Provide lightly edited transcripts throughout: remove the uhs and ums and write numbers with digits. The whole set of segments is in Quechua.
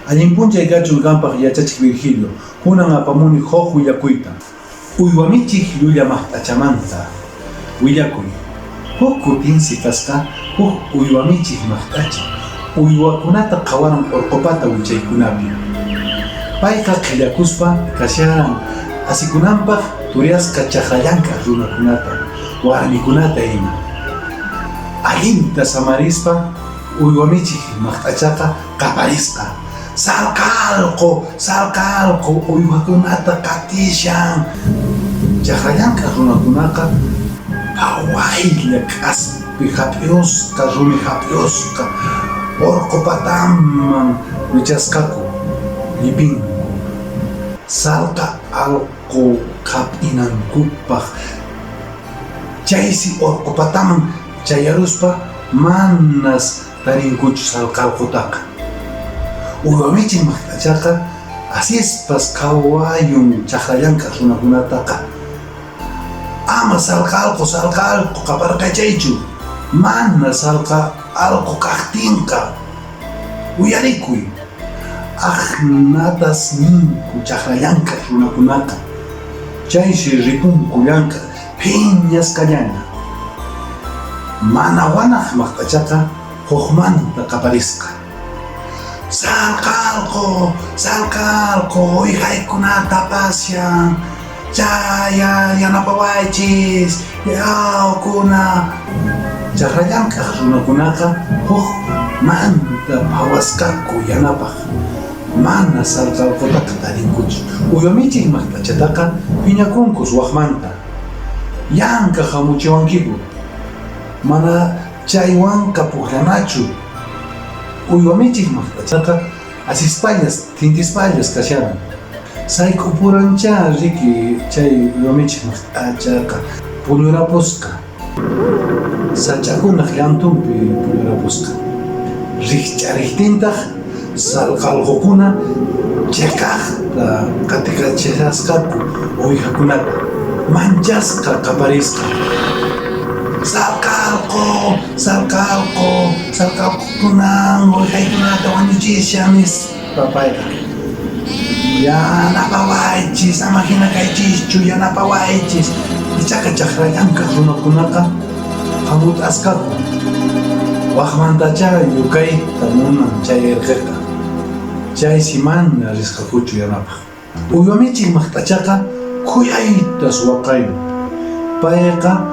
Allin p'unchay kachun qampaq yachachiq Virgilio, kunan apamuni huq willakuyta. Uywa michiq llulla maqt'achamanta willakuy. Huk kutinsi kasqa huk uywa michiq maqt'acha, uywakunata qhawaran orqopata wichaykunapi. Payqa qhillakuspa kasharan asikunanpaq turyasqa chaqra llank'aq runakunata, warmikunata ima. Allinta samarispa uywa michiq maqt'achaqa qaparisqa, Salqa alqo, salqa alqo uywakunata qatishan. Chaqra llank'aq runakunaqa phawaylla k'aspi hap'iyusqa, rumi hap'iyusqa orqo pataman wichasqaku llipinku. Salqa alqo hap'inankupaq chaysi orqo pataman chayaruspa manas tarinkuchu salqa alqotaqa. Uywa michiq maqt'achaqa asispas qhawayun chaqra llank'aq runakunataqa. Ama salqa alqo, salqa alqo qaparqachaychu, mana salqa alqo kaqtinqa uyarikuy. Aqnatas ninku chaqra llank'aq runakunaqa, chaysi ripunku llank'aq phiñasqallaña. Mana wanaq maqt'achaqa hukmanta qaparisqa. Salqa alqo, salqa alqo, uwihaykunata pasyan, chaya yanapawaychis, yawkuna. Chaqra llank'aq runakunaqa hukmanta phawasqaku yanapaq, mana salqa alqotaqa tarinkuchu. Uywa michiq maqt'achataqa phiñakunkus wakmanta. Yanqa hamuchiwankiku, mana chaywanqa pukllanachu. Uywa michiq maqt'achaqa asispallas, thintispallas kasharan. Sayk'upuranchá riki chay uywa michiq maqt'achaqa puñurapusqa. Sach'akunaq llantunpi puñurapusqa. Rikch'ariqtintaq salqa alqokuna cheqaqta qatikachashasqaku uwijakunata, manchasqa qaparisqa. Salqa alqo, salqa alqo, salqa alqokunan uwijaykunata wañuchishan, nispa payqa. Yanapawaychis, ama hina kaychischu, yanapawaychis. Ichaqa chaqra llank'aq runakunaqa hamut'asqaku. Waqmantachá yukayta munan chay irqiqa. Chaysi mana risqakuchu yanapaq. Uywa michiq maqt'achaqa khuyaytas waqayun. Payqa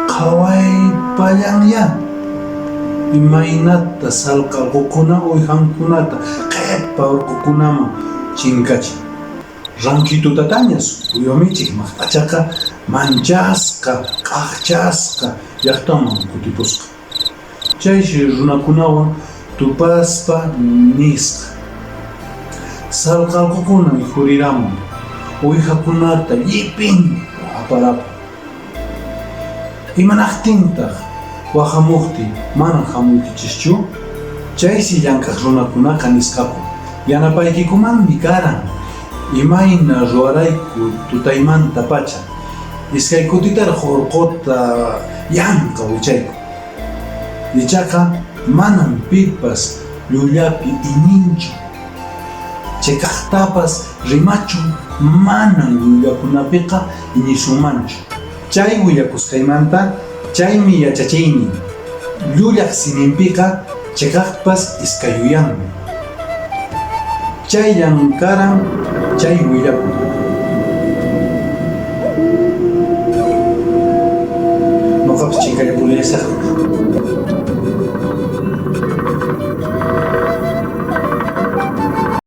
qhawaypallanyá imaynata salqa alqukuna uwijankunata qhipa urqukunaman chinkachin. Ranquitutatañas uywa michiq maqt'achaqa manchasqa, q'aqchasqa llaqtaman kutipusqa. Chaysi runakunawan tupaspa nisqa, Salqa alqukuna rikhuriramun, uwijakunata llipinta aparapun. Imanaqtintaq waqamuqtiy mana hamuykichischu? Chaysi llank'aq runakunaqa nisqaku, Yanapaykikumanmi karan, imayna ruwarayku tutaymantapacha, iskay kutitaraq orqota yanqa wichayku. Ichaqa manam pipas llullapi iñinchu. Cheqaqtapas rimachun manan llullakunapiqa iñisunmanchu. Chay willakusqaymanta chaymi yachachiynin, llullaq siminpiqa cheqaqpas iskayuyanmi. Chayllan karan chay willakuy. Noqapas chinkalla purillasaqmi.